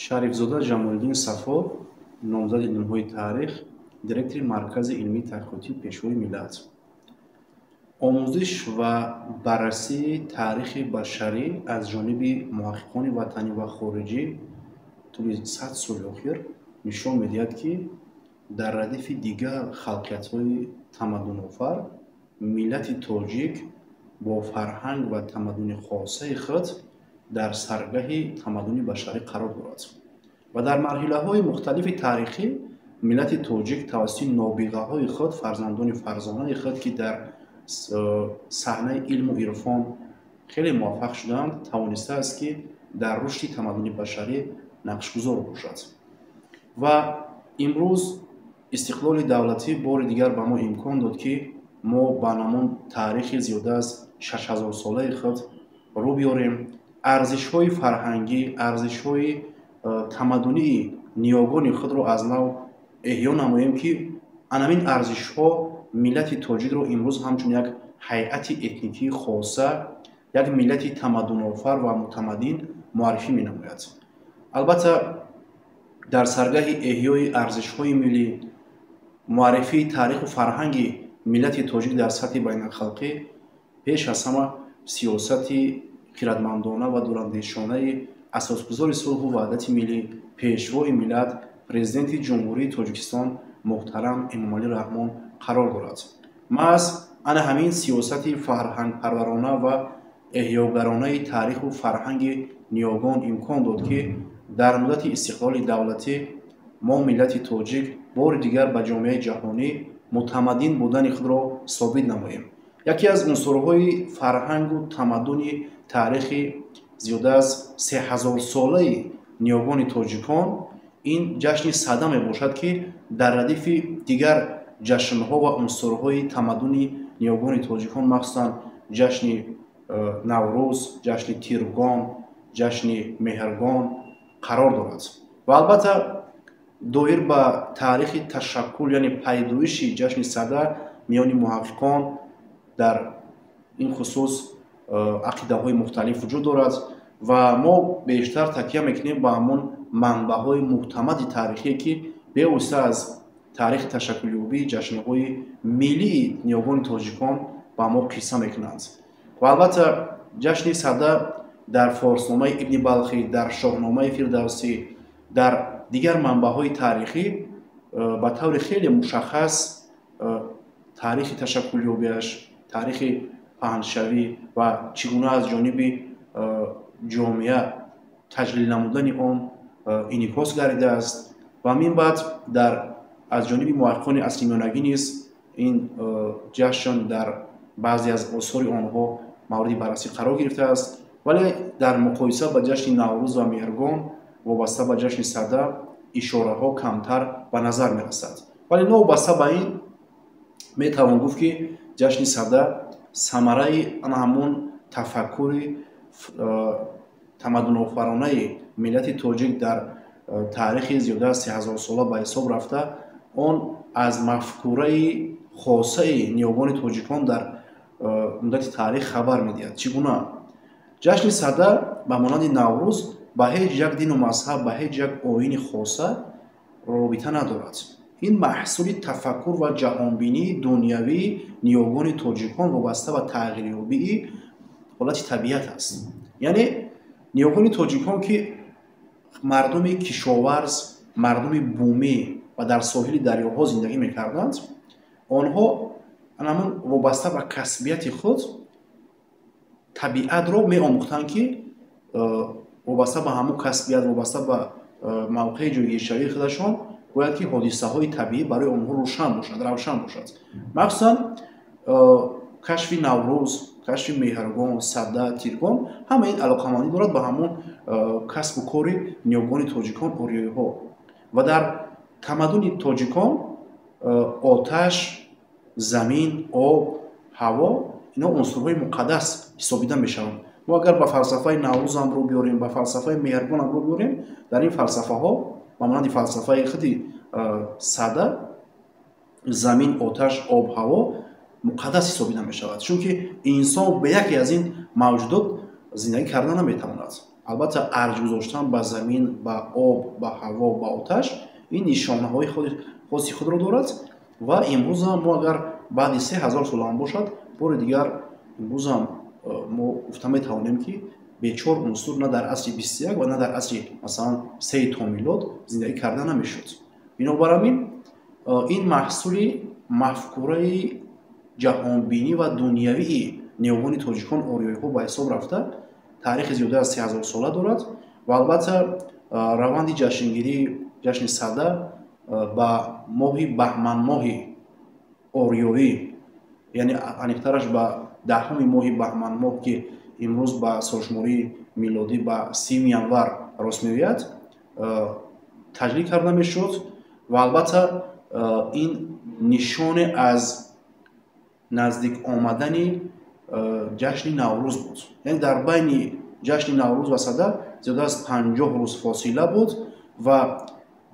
Шарифзода Ҷамолиддин Сафо, номзади илмҳои таърих, директори Маркази илмии таҳқиқотии Пешвои миллат. Омӯзиш ва баррасии таърихи башарӣ аз ҷониби муҳаққиқони ватанӣ ва хориҷӣ тӯли 100 соли охир нишон медиҳад, ки дар радифи дигар халқиятҳои тамаддунофар миллати тоҷик бо фарҳанг ва тамаддуни хосаи худ дар саргаҳи тамаддуни башарӣ қарор дорад ва дар марҳилаҳои мухталифи таърихӣ миллати тоҷик тавассути нобиғаҳои худ, фарзандони фарзонаи худ, ки дар саҳнаи илму ирфон хеле муваффақ шуданд, тавонистааст, ки дар рушди тамаддуни башарӣ нақшгузор бошад. Ва имрӯз истиқлоли давлатӣ бори дигар ба мо имкон дод, ки мо ба ҳамон таърихи зиёда аз 6000-солаи худ рӯ биёрем, арзишҳои фарҳангӣ, арзишҳои тамаддунии ниёгони худро аз нав эҳё намоем, ки анамин арзишҳо миллати тоҷикро имрӯз ҳамчун як ҳайати этникии хоса, як миллати тамаддунофар ва мутамаддин муаррифӣ менамояд. Албатта, дар саргаҳи эҳёи арзишҳои миллӣ, муаррифии таъриху фарҳанги миллати тоҷик дар сатҳи байналхалқӣ пеш аз ҳама сиёсати хирадмандона ва дурандешонаи асосгузори сулҳу ваҳдати миллӣ, Пешвои миллат, Президенти Ҷумҳурии Тоҷикистон муҳтарам Эмомалӣ Раҳмон қарор дорад. Маҳз ана ҳамин сиёсати фарҳангпарварона ва эҳёгаронаи таъриху фарҳанги ниёгон имкон дод, ки дар муддати истиқлоли давлатӣ мо, миллати тоҷик, бори дигар ба ҷомеаи ҷаҳонӣ мутамаддин будани худро собит намоем. Яке аз унсурҳои фарҳангу тамаддуни таърихи зиёда аз 3000-солаи ниёгони тоҷикон ин ҷашни Сада мебошад, ки дар радифи дигар ҷашнҳо ва унсурҳои тамаддуни ниёгони тоҷикон, махсусан ҷашни Наврӯз, ҷашни Тиргон, ҷашни Меҳргон қарор дорад. Ва албатта, доир ба таърихи ташаккул, яъне пайдоиши ҷашни Сада, миёни муҳаққиқон дар ин хусус ақидаҳои мухталиф вуҷуд дорад ва мо бештар такя мекунем ба ҳамон манбаъҳои муътамади таърихие, ки бевосита аз таърихи ташаккулёбии ҷашнҳои миллии ниёгони тоҷикон ба мо қисса мекунанд. Ва албатта, ҷашни Сада дар Форсномаи Ибни Балхӣ, дар Шоҳномаи Фирдавсӣ, дар дигар манбаъҳои таърихӣ ба таври хеле мушаххас таърихи ташаккулёбиаш, таърихи паҳншавӣ ва чӣ гуна аз ҷониби ҷомеа таҷлил намудани он инъикос гардидааст. Ва мин баъд дар аз ҷониби муҳаққиқони асри миёнагӣ низ ин ҷашн дар баъзе аз осори онҳо мавриди баррасӣ қарор гирифтааст, вале дар муқоиса ба ҷашни Наврӯз ва Меҳргон вобаста ба ҷашни Сада ишораҳо камтар ба назар мерасад. Вале новобаста ба ин метавон гуфт, ки ҷашни Сада самараи ана ҳамон тафаккури тамаддунофаронаи миллати тоҷик дар таърихи зиёда аз 3000-сола ба ҳисоб рафта, он аз мафкураи хосаи ниёгони тоҷикон дар муддати таърих хабар медиҳад. Чӣ гуна? Ҷашни Сада ба монанди Наврӯз ба ҳеҷ як дину мазҳаб, ба ҳеҷ як оини хоса робита надорад. Ин маҳсули тафаккур ва ҷаҳонбинии дунявии ниёгони тоҷикон вобаста ба тағйирёбии ҳолати табиат аст. Яъне ниёгони тоҷикон, ки мардуми кишоварз, мардуми бумӣ ва дар соҳили дарёҳо зиндагӣ мекарданд, онҳо ҳамон вобаста ба касбияти худ табиатро меомӯхтанд, ки вобаста ба ҳамон касбият, вобаста ба мавқеи ҷойгиршавии худашон бояд ки ҳодисаҳои табиӣ барои онҳо рӯшан бошад, равшан бошад. Махсусан кашфи Наврӯз, кашфи Меҳргон, Сада, Тиргон, ҳама ин алоқамандӣ дорад ба ҳамон касбу кори ниёгони тоҷикон, ориёиҳо. Ва дар тамаддуни тоҷикон оташ, замин, об, ҳаво инҳо унсурҳои муқаддас ҳисобида мешаванд. Мо агар ба фалсафаи Наврӯзам рӯ биёрем, ба фалсафаи Меҳргонам рӯ биёрем, дар ин фалсафаҳо ба монанди фалсафаи худи Сада замин, оташ, об, ҳаво муқаддас ҳисобида мешавад, чунки инсон ба яке аз ин мавҷудот зиндагӣ карда наметавонад. Албатта, арҷ гузоштан ба замин, ба об, ба ҳаво, ба оташ ин нишонаҳои хоси худро дорад ва имрӯзам мо агар баъди 3000 сол ҳам бошад, бори дигар имрӯзам мо гуфта метавонем, ки бе чор унсур на дар асри 21 ва на дар асри, масалан, 3 то милод зиндагӣ карда намешуд. Бинобар ҳамин, ин маҳсули мафкураи ҷаҳонбинӣ ва дунявии ниёгони тоҷикон, ориёиҳо ба ҳисоб рафта, таърихи зиёда аз 3000 сола дорад. Ва албатта, раванди ҷашнгирии ҷашни Сада ба моҳи баҳманмоҳи ориёӣ, яъне аниқтараш ба 10-уми моҳи баҳманмоҳ, ки имрӯз ба солшумории милодӣ ба 30 январ рост меояд, таҷлил карда мешуд. Ва албатта, ин нишоне аз наздик омадани ҷашни Наврӯз буд, яъне дар байни ҷашни Наврӯз ва Сада зиёда аз 50 рӯз фосила буд. Ва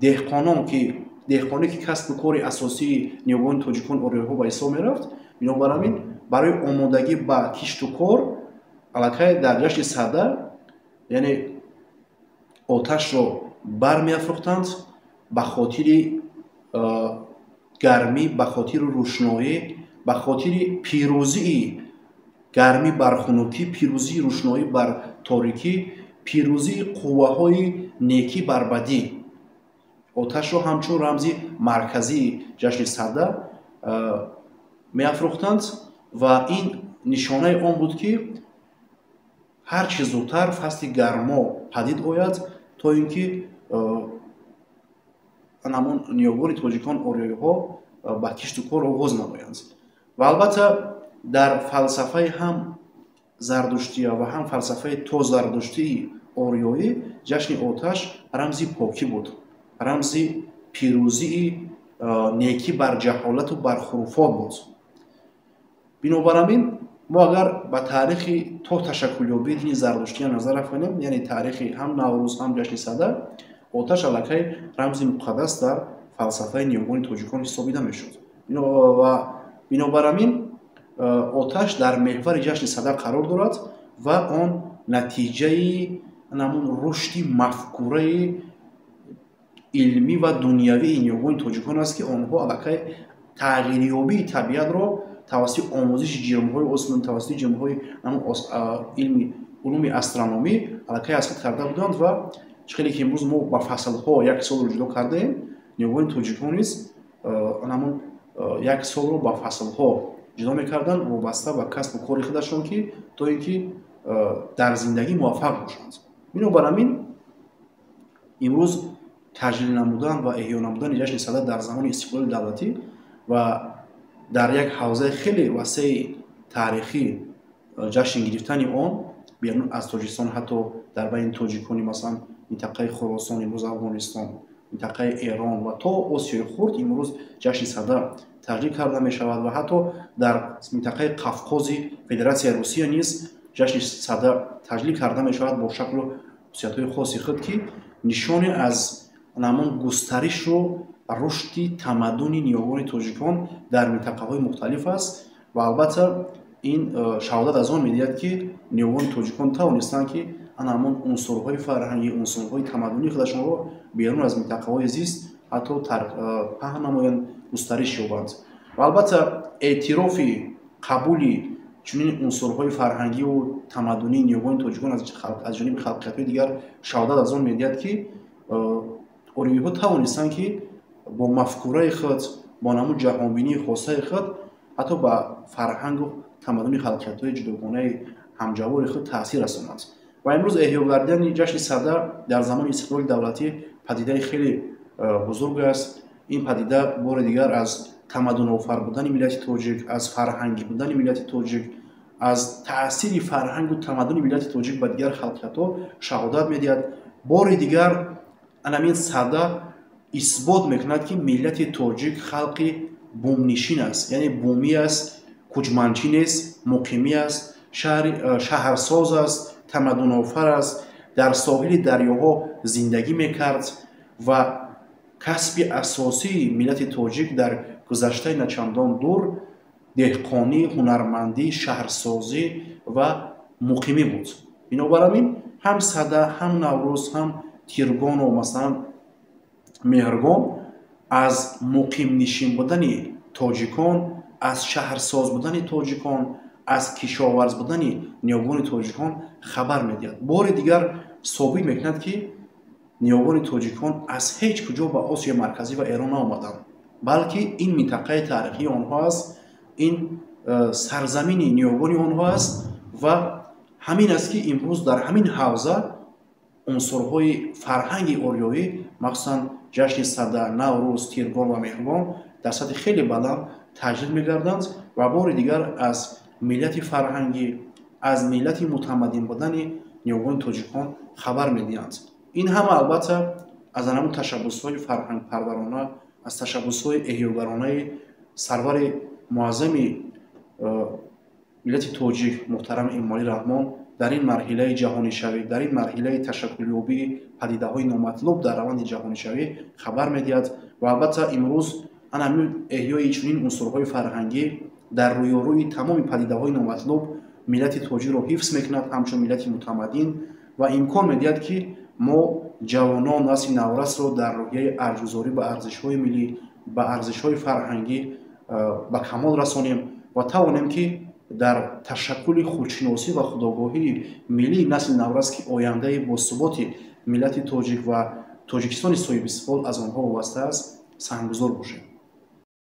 деҳқонон, ки деҳқонӣ, ки касбу кори асосии ниёгони тоҷикон, ориёиҳо ба ҳисоб мерафт, бинобар ҳамин барои омодагӣ ба кишту кор аллакай дар ҷашни Сада, яъне оташро бармеафрӯхтанд ба хотири гармӣ, ба хотири рӯшноӣ, ба хотири пирӯзии гармӣ бар хунукӣ, пирӯзии рӯшноӣ бар торикӣ, пирӯзии қувваҳои некӣ бар бадӣ. Оташро ҳамчун рамзи марказии ҷашни Сада меафрӯхтанд ва ин нишонаи он буд, ки ҳар чӣ зудтар фасли гармо падид ояд, то ин ки ҳамон ниёгони тоҷикон, ориёиҳо ба кишту кор оғоз намоянд. Ва албатта, дар фалсафаи ҳам зардуштия ва ҳам фалсафаи тозардуштии ориёӣ ҷашни оташ рамзи покӣ буд, рамзи пирӯзии некӣ бар ҷаҳолату бар хуруфот буд. Бинобар ҳамин, мо агар ба таърихи то ташаккулёбии дини зардуштия назар афканем, яъне таърихи ҳам Наврӯз, ҳам ҷашни Сада, оташ аллакай рамзи муқаддас дар фалсафаи ниёгони тоҷикон ҳисобида мешуд. Ва бинобар ҳамин, оташ дар меҳвари ҷашни Сада қарор дорад ва он натиҷаи ҳамон рушди мафкураи илмӣ ва дунявии ниёгони тоҷикон аст, ки онҳо аллакай тағйирёбии табиатро тавассути омӯзиши ҷирмҳои осмон, тавассути ҷирмҳои илми улуми астрономӣ аллакай аз худ карда буданд. Ва чӣ хеле ки имрӯз мо ба фаслҳо як солро ҷудо кардаем, ниёгони тоҷикон низ ҳамон як солро ба фаслҳо ҷудо мекарданд, вобаста ба касбу кори худашон, ки то ин ки дар зиндагӣ муваффақ бошанд. Бинобар ҳамин, имрӯз таҷлил намудан ва эҳё намудани ҷашни Сада дар замони истиқлоли давлатӣ ва дар як ҳавзаи хеле васеи таърихӣ ҷашн гирифтани он берун аз Тоҷикистон, ҳатто дар байни тоҷикони, масалан, минтақаи Хуросон, имрӯз Афғонистон, минтақаи Эрон ва то Осиёи Хурд имрӯз ҷашни Сада таҷлил карда мешавад ва ҳатто дар минтақаи Қавқози Федератсияи Русия низ ҷашни Сада таҷлил карда мешавад бо шаклу хусусиятҳои хоси худ, ки нишоне аз ҳамон густаришу рушди тамаддуни ниёгони тоҷикон дар минтақаҳои мухталиф аст. Ва албатта, ин шаҳодат аз он медиҳад, ки ниёгони тоҷикон тавонистанд, ки ана ҳамон унсурҳои фарҳангӣ, унсурҳои тамаддунии худашонро берун аз минтақаҳои зист ҳатто паҳн намоянд, густариш ёбанд. Ва албатта, эътирофи қабули чунин унсурҳои фарҳангиву тамаддунии ниёгони тоҷикон аз ҷониби халқиятҳои дигар шаҳодат аз он медиҳад, ки ориёиҳо тавонистанд, ки бо мафкураи худ, бо ҳамон ҷаҳонбинии хосаи худ ҳатто ба фарҳангу тамаддуни халқиятҳои ҷудогонаи ҳамҷавори худ таъсир расонанд. Ва имрӯз эҳё гардидани ҷашни Сада дар замони истиқлоли давлатӣ падидаи хеле бузург аст. Ин падида бори дигар аз тамаддунофар будани миллати тоҷик, аз фарҳангӣ будани миллати тоҷик, аз таъсири фарҳангу тамаддуни миллати тоҷик ба дигар халқиятҳо шаҳодат медиҳад. Бори дигар анамин Сада исбот мекунад, ки миллати тоҷик халқи бумнишин аст, яъне бумӣ аст, кӯчманчӣ нест, муқимӣ аст, шаҳрсоз аст, тамаддунофар аст, дар соҳили дарёҳо зиндагӣ мекард ва касби асосии миллати тоҷик дар гузаштаи начандон дур деҳқонӣ, ҳунармандӣ, шаҳрсозӣ ва муқимӣ буд. Бинобар ҳамин, Ҳам Сада, ҳам Наврӯз, ҳам Тиргону масалан Меҳргон аз муқимнишин будани тоҷикон, аз шаҳрсоз будани тоҷикон, аз кишоварз будани ниёгони тоҷикон хабар медиҳад. Бори дигар собит мекунад, ки ниёгони тоҷикон аз ҳеҷ куҷо ба Осиёи Марказӣ ва Эрон наомаданд, балки ин минтақаи таърихии онҳо аст, ин сарзамини ниёгони онҳо аст ва ҳамин аст, ки имрӯз дар ҳамин ҳавза унсурҳои фарҳанги ориёӣ, махсусан ҷашни Сада, Наврӯз, Тиргон ва Меҳргон дар сатҳи хеле баланд таҷлил мегарданд ва бори дигар аз миллати фарҳангӣ, аз миллати мутамаддин будани ниёгони тоҷикон хабар медиҳанд. Ин ҳама албатта аз ҳамон ташаббусҳои фарҳангпарварона, аз ташаббусҳои эҳёгаронаи сарвари муаззами миллати тоҷик муҳтарам Эмомалӣ Раҳмон дар ин марҳилаи ҷаҳонишавӣ, дар ин марҳилаи ташаккулёбии падидаҳои номатлуб дар раванди ҷаҳонишавӣ хабар медиҳад. Ва албатта имрӯз ана ҳамин эҳёи чунин унсурҳои фарҳангӣ дар рӯёрӯи тамоми падидаҳои номатлуб миллати тоҷикро ҳифз мекунад ҳамчун миллати мутамаддин ва имкон медиҳад, ки мо ҷавонон, насли наврасро дар рӯҳияи арҷгузорӣ ба арзишҳои миллӣ, ба арзишҳои фарҳангӣ ба камол расонем ва тавонем, ки дар ташаккули худшиносӣ ва худогоҳии миллии насли наврас, ки ояндаи босуботи миллати тоҷик ва Тоҷикистони соҳибистиқлол аз онҳо вобаста аст, саҳмгузор бошем.